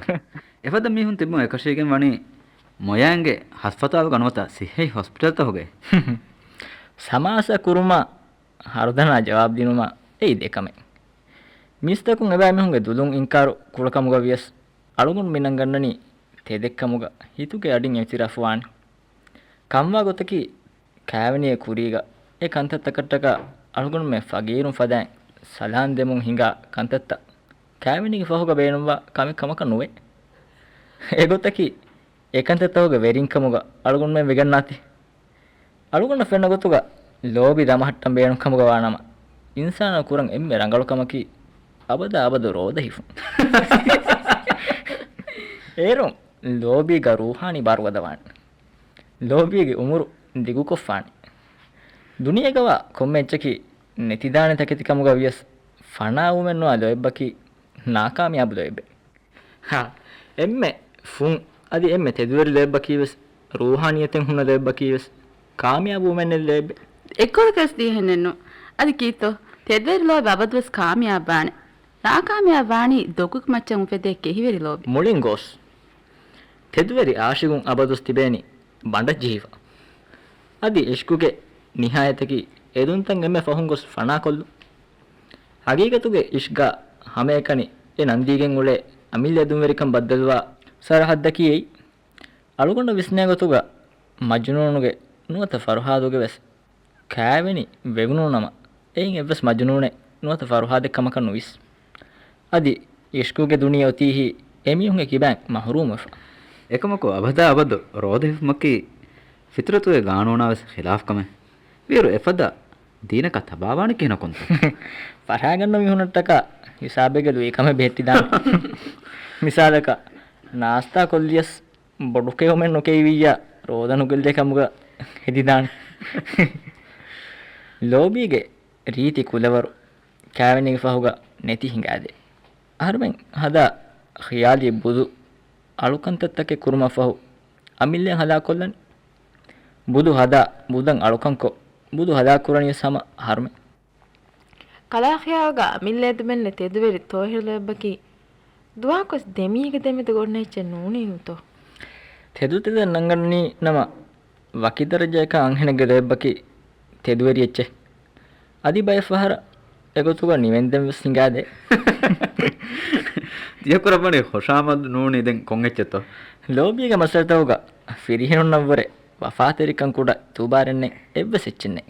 އެފަދަ މީހުން ތިބުން އެކަށީގެން ވަނީ މޮޔައިންގެ ހަސްފަތާލުގަ ނުވަތަ ސިއްހީ ހޮސްޕިޓަލްތަކުގައި. ސަމާސާ ކުރުމާ ހަރުދަނާ ޖަވާބު ދިނުމާ އެއީ ދެކަމެއް. މީސްތަކުން އެބައިމީހުންގެ ދުލުން އިންކާރު ކުޑަކަމުގަ ވިޔަސް، އަޅުގަނޑު މިނަން ގަންނަނީ ތެދެއްކަމުގަ ހިތުގެ އަޑިން އިއުތިރާފުވާނެ. ކަންވާ ގޮތަކީ، ކާވެނީގެ ކުރީގަ އެ ކަންތައްތަކަށްޓަކާ އަޅުގަނޑުމެން ފަގީރުން ފަދައިން ސަލާން ދެމުން ހިނގާ ކަންތައްތައް ކާވެނީގެ ފަހުގަ ބޭނުންވާ ކަމެއް ކަމަކަށް ނުވޭ. އެގޮތަކީ، އެ ކަންތައްތަކުގެ ވެރިންކަމުގަ އަޅުގަނޑުމެން ވެގަންނާތީ. އަޅުގަނޑަށް ފެންނަ ގޮތުގަ ލޯބި ދަމަހައްޓަން ބޭނުން ކަމުގަ ވާނަމަ، އިންސާނާ ކުރަން އެންމެ ރަނގަޅު ކަމަކީ އަބަދާ އަބަދު ރޯދަ ހިފުން. އޭރުން ލޯބީގަ ރޫޙާނީ ބާރުގަދަވާނެ. ލޯބީގެ އުމުރު ދިގުކޮށްފާނެ. ދުނިޔޭގަވާ ކޮންމެ އެއްޗަކީ ނެތިދާނެ ތަކެތި ކަމުގަ ވިޔަސް، ފަނާވުމެއް ނުވާ ލޯތްބަކީ ނާކާމިޔާބު ލޯތްބެއް. ހާ، އެންމެ ފުން އަދި އެންމެ ތެދުވެރި ލޯތްބަކީވެސް، ރޫޙާނިއްޔަތެއް ހުންނަ ލޯތްބަކީވެސް، ކާމިޔާބުވުމެއް ނެތް ލޯތްބެއް. އެއްކޮޅަކަސް ދިޔަހެނެއްނު. އަދި ކީއްތޯ؟ ތެދުވެރި ލޯތްބެއް އަބަދުވެސް ކާމިޔާބުވާނެ. ނާކާމިޔާބުވާނީ ދޮގުގެ މައްޗަށް އުފެދޭ ކެހިވެރި ލޯބި. މުޅިން ގޯސް. ތެދުވެރި އާޝިގުން އަބަދުވެސް ތިބޭނީ ބަނޑަށް ޖެހިފަ. އަދި އިޝްގުގެ ނިހާޔަތަކީ އެދުންތައް އެންމެ ފަހުން ގޮސް ފަނާކޮށްލުން. ހަގީގަތުގެ އިޝްގާ ހަމައެކަނި އެ ނަންދީގެން އުޅޭ އަމިއްލަ އެދުންވެރިކަން ބައްދަލުވާ ސަރަހައްދަކީ އެއީ. އަޅުގަނޑަށް ވިސްނޭ ގޮތުގަ މަޖުނޫނުގެ ނުވަތަ ފަރުހާދުގެ ވެސް ކާވެނި ވެވުނު ނަމަ، އެއިން އެއްވެސް މަޖުނޫނެއް ނުވަތަ ފަރުހާދެއް ކަމަކަށް ނުވިސް. އަދި އިޝްގުގެ ދުނިޔެ އޮތީހީ އެމީހުންގެ ކިބައިން މަހުރޫމްވެފަ. އެކަމަކު އަބަދާ އަބަދު ރޯދަ ހިފުމަކީ ފިޠުރަތުގެ ގާނޫނާ ވެސް ޚިލާފް ކަމެއް. ވިޔަރު އެފަދަ ދީނަކަށް ތަބާވާނެ ކިހިނަކުންތަ؟ ފަށާގަންނަ މީހުނަށްޓަކާ ހިސާބެއްގަ ލުއި ކަމެއް ބެހެއްޓިދާނެ. މިސާލަކަށް، ނާސްތާ ކޮށްލިޔަސް ބޮޑު ކެއުމެއް ނުކެއިވިއްޔާ، ރޯދަ ނުގެއްލޭ ކަމުގަ ހެދިދާނެ. ލޯބީގެ ރީތި ކުލަވަރު ކާވެނީގެ ފަހުގަ ނެތި ހިނގާދޭ. އަހަރުމެން ހަދާ ޚިޔާލީ ބުދު އަޅުކަންތައްތަކެއް ކުރުމަށް ފަހު، އަމިއްލައަށް ހަލާކޮށްލަނީ. ބުދު ހަދާ، ބުދަށް އަޅުކަންކޮށް، ބުދު ހަލާކުރަނީވެސް ހަމަ އަހަރުމެން. ކަލާ ޚިޔާލުގަ އަމިއްލަ އެދުމެއް ނެތް ތެދުވެރި ތޯހިރު ލޯތްބަކީ ދުވަހަކުވެސް ދެމީހެއްގެ ދެމެދު އޮންނަ އެއްޗެއް ނޫނީ ނޫންތޯ؟ ތެދު ތެދެއް ނަންގަންނީ ނަމަ، ވަކި ދަރަޖައަކަށް އަންހެނެއްގެ ލޯތްބަކީ ތެދުވެރި އެއްޗެއް. އަދި ބައެއް ފަހަރަށް އެގޮތުގަ ނިވެންދެން ވެސް ހިނގާދޭ. ތިޔަ ކުރައްވަނީ ޚުޝާމަދު ނޫނީ ދެން ކޮން އެއްޗެއްތޯ؟ ލޯބީގެ މައްސަލަތަކުގަ ފިރިހެނުންނަށްވުރެ ވަފާތެރިކަން ކުޑަ ތޫބާރެއްނެތް އެއްވެސް އެއްޗެއްނެތް.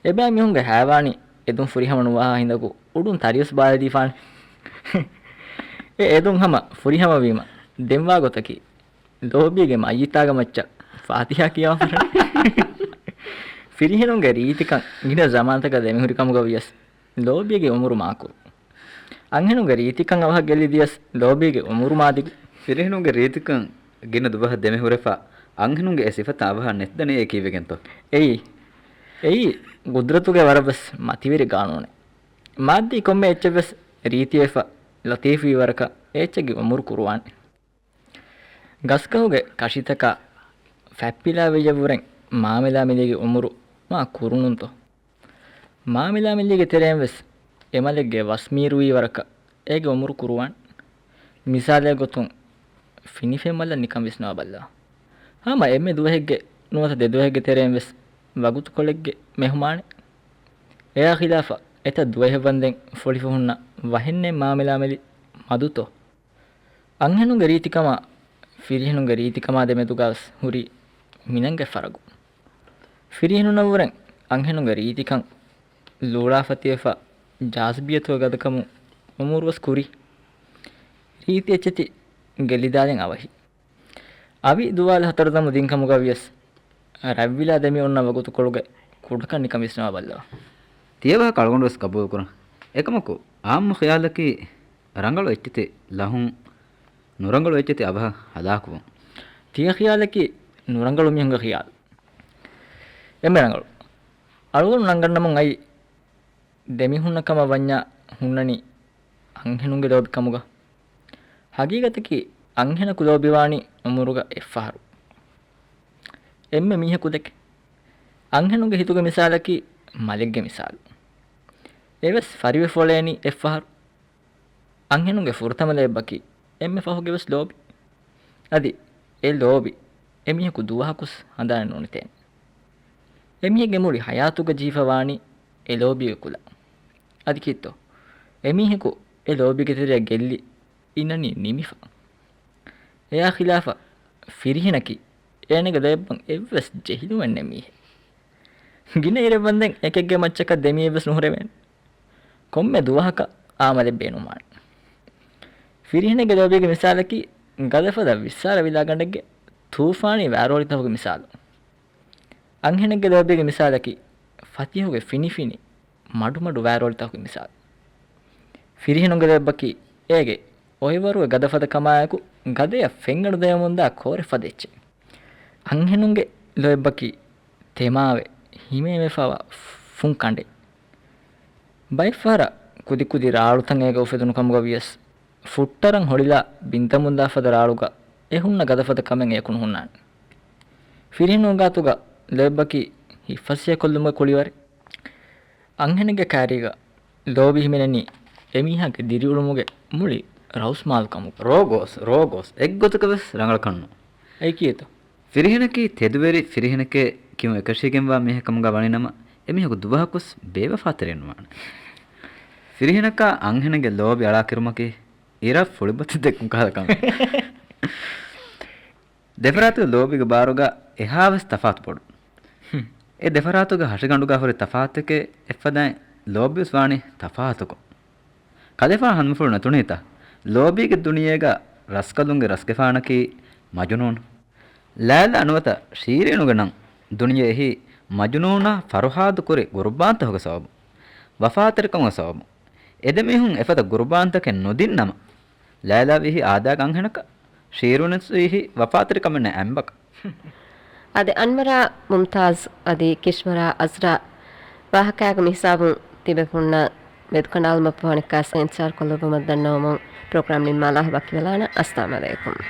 އެބައިމީހުންގެ ހަޔާވާނީ އެދުން ފުރިހަމަ ނުވާހާ ހިނދަކު އުޑުން ތަރިވެސް ބާލަދީފާނެ. އެ އެދުން ހަމަ ފުރިހަމަވީމަ ދެންވާ ގޮތަކީ، ލޯބީގެ މައްޔިތާގެ މައްޗަށް ފާތިހާ ކިޔަވާފަ. ފިރިހެނުންގެ ރީތިކަން ގިނަ ޒަމާންތަކަށް ދެމިހުރި ކަމުގަ ވިޔަސް، ލޯބީގެ އުމުރު މާކުރު. އަންހެނުންގެ ރީތިކަން އަވަހަށް ގެއްލި ދިޔަސް، ލޯބީގެ އުމުރު މާދިގު. ފިރިހެނުންގެ ރީތިކަން ގިނަ ދުވަހަށް ދެމިހުރެފަ، އަންހެނުންގެ އެ ސިފަތައް އަވަހަށް ނެތިދަނީ އެ ކީއްވެގެންތޯ؟ އެއީ، އެއީ ގުދުރަތުގެ ވަރަށްވެސް މަތިވެރި ގާނޫނެއް. މާއްދީ ކޮންމެ އެއްޗެއްވެސް ރީތިވެފަ، ލަތީފުވީ ވަރަކަށް އެ އެއްޗެއްގެ އުމުރު ކުރުވާނެ. ގަސްގަހުގެ ކަށިތަކާ ފަތްޕިލާ ވެއްޔަށްވުރެން މާމެލާ މިލީގެ އުމުރު މާ ކުރުނުންތޯ؟ މާމެލާ މިލީގެ ތެރެއިން ވެސް އެ މަލެއްގެ ވަސް މީރުވީ ވަރަކަށް އޭގެ އުމުރު ކުރުވާން. މިސާލެއް ގޮތުން، ފިނިފެން މަލަށް ނިކަން ވިސްނަވާ ބައްލަވާ. ހަމަ އެންމެ ދުވަހެއްގެ ނުވަތަ ދެ ދުވަހެއްގެ ތެރެއިން ވެސް ވަގުތުކޮޅެއްގެ މެހުމާނެއް. އެއާ ޚިލާފަށް އެތައް ދުވަހެއް ވަންދެން ފުޅިފަ ހުންނަ ވަހެއްނެތް މާމެލާ މިލި މަދުތޯ؟ އަންހެނުންގެ ރީތިކަމާ ފިރިހެނުންގެ ރީތިކަމާ ދެމެދުގަވެސް ހުރި މިނަންގެ ފަރަގު. ފިރިހެނުނަށްވުރެން އަންހެނުންގެ ރީތިކަން ލޫޅާފަތިވެފަ، ޖާޒިބިއްޔަތުގެ ގަދަކަމުން އުމުރުވެސް ކުރި. ރީތި އެއްޗެތި ގެއްލިދާލިން އަވަހި. އަވި ދުވާލު ހަތަރު ދަމު ދިން ކަމުގަ ވިޔަސް، ރަތްވިލާ ދެމި އޮންނަ ވަގުތުކޮޅުގެ ކުޑަކަން ނިކަން ވިސްނަވާ ބައްލަވާ. ތިޔަބަހަކަށް އަޅުގަނޑުވެސް ގަބޫލުކުރަން. އެކަމަކު، އާއްމު ޚިޔާލަކީ ރަނގަޅު އެއްޗެތި ލަހުން، ނުރަނގަޅު އެއްޗެތި އަވަހަށް ހަލާކުވުން. ތިޔަ ޚިޔާލަކީ ނުރަނގަޅު މީހުންގެ ޚިޔާލު. އެންމެ ރަނގަޅު. އަޅުގަނޑު ނަންގަންނަމުން އައި ދެމީހުންނަށް ކަމަށް ވަންޏާ ހުންނަނީ އަންހެނުންގެ ލޯބި ކަމުގަ. ހަގީގަތަކީ އަންހެނަކު ލޯބިވާނީ އުމުރުގަ އެއްފަހަރު. އެންމެ މީހަކު ދެކެ. އަންހެނުންގެ ހިތުގެ މިސާލަކީ މަލެއްގެ މިސާލު. އެވެސް ފަރިވެފަ އުޅޭނީ އެއްފަހަރު. އަންހެނުންގެ ފުރަތަމަ ލޯތްބަކީ އެންމެ ފަހުގެ ވެސް ލޯބި. އަދި އެ ލޯބި އެމީހަކު ދުވަހަކުސް ހަނދާނެއް ނުނިތޭނެ. އެމީހެއްގެ މުޅި ހަޔާތުގަ ޖީފަ ވާނީ އެ ލޯބީގެ ކުލަ. އަދި ކީއްތޯ؟ އެމީހަކު އެ ލޯބީގެ ތެރެއަށް ގެއްލި އިންނަނީ ނިމިފަ. އެޔާ ޚިލާފަށް ފިރިހެނަކީ އޭނަގެ ލޯތްބަށް އެއްވެސް ޖެހިލުމެއް ނެތް މީހެއް. ގިނަ އިރެއް ވަންދެން އެކެއްގެ މައްޗަކަށް ދެމީއެއްވެސް ނުހުރެވޭނެ. ކޮންމެ ދުވަހަކަށް އާމަލެއް ބޭނުންވާނެ. ފިރިހެނެއްގެ ލޯބީގެ މިސާލަކީ ގަދަފަދަ ވިއްސާރަ ވިލާގަނޑެއްގެ ތޫފާނީ ވާރޯލިތަކުގެ މިސާލު. އަންހެނެއްގެ ލޯބީގެ މިސާލަކީ ފަތިހުގެ ފިނިފިނި މަޑުމަޑު ވާރޯލިތަކުގެ މިސާލު. ފިރިހެނުންގެ ލޯތްބަކީ އޭގެ އޮއެވަރުގެ ގަދަފަދަ ކަމާއެކު ގަދަޔަށް ފެންއަޅުދަޔަމުންދާ ކޯރެ ފަދަ އެއްޗެއް. އަންހެނުންގެ ލޯތްބަކީ ތެމާވެ ހިމޭވެފަވާ ފުން ކަނޑެއް. ބައެއްފަހަރަށް ކުދިކުދި ރާޅުތައް އޭގަ އުފެދުނު ކަމުގަ ވިޔަސް، ފުއްޓަރަން ހޮޅިލާ ބިންތަމުންދާ ފަދަ ރާޅުގަ އެ ހުންނަ ގަދަފަދަ ކަމެއް އެޔަކު ނުހުންނާނެ. ފިރިހެނުން ގާތުގަ ލޯތްބަކީ ހިތްފަސޭހަކޮށްލުމުގެ ކުޅިވަރެއް. އަންހެނެއްގެ ކާރީގަ ލޯބި ހިމެނެނީ އެމީހާގެ ދިރިއުޅުމުގެ މުޅި ރައުސްމާލު ކަމުގަ. ރޯގޯސް، ރޯގޯސް، އެއްގޮތަކަށް ވެސް ރަނގަޅަކަށްނު. އެއީ ކީއްތޯ؟ ފިރިހެނަކީ ތެދުވެރި ފިރިހެނެކޭ ކިޔުން އެކަށީގެންވާ މީހެއް ކަމުގަ ވަނީ ނަމަ، އެމީހަކު ދުވަހަކުސް ބޭވަފާތެރިއެއް ނުވާނެ. ފިރިހެނަކާ އަންހެނެއްގެ ލޯބި އަޅާކިރުމަކީ އިރަށް ފުޅިބަތި ދެއްކުން ކަހަލަ ކަމެއް. ދެފަރާތުގެ ލޯބީގެ ބާރުގަ އެހާވެސް ތަފާތު ބޮޑު. އެ ދެފަރާތުގެ ހަށިގަނޑުގަ ހުރި ތަފާތުތަކެއް އެއްފަދައިން ލޯބިވެސް ވާނީ ތަފާތުކޮށް. ކަލޭފާނު ހަނދުމަފުޅު ނެތުނީތަ؟ ލޯބީގެ ދުނިޔޭގަ ރަސްކަލުންގެ ރަސްގެފާނަކީ މަޖުނޫން. ލައިލާ ނުވަތަ ޝީރީނުގެ ނަން ދުނިޔެއަށް މަޖުނޫނާ ފަރުހާދު ކުރި ގުރުބާންތަކުގެ ސަބަބުން، ވަފާތެރިކަމުގެ ސަބަބުން. އެދެމީހުން އެފަދަ ގުރުބާންތަކެއް ނުދިން ނަމަ، ލައިލާ ވީހި އާދައިގެ އަންހެނަކަށް، ޝީރީނުވެސް ވީހި ވަފާތެރިކަމެއް ނެތް އަނބަކަށް. އަދި އަންވަރާ މުމްތާޒް އަދި ކިޝްވަރާ އަޒްރާ ވާހަކައިގެ މިހިސާބުން ތިބޭފުޅުންނަށް މެދުކަނޑާލުމަށްފަހު އަނެއްކާވެސް އިންތިޒާރުކޮށްލައްވަމުން ދަންނަވަމުން ޕްރޮގްރާމް ނިންމާލާ ވަކިވެލާނަން. އައްސަލާމް އަލައިކުމް.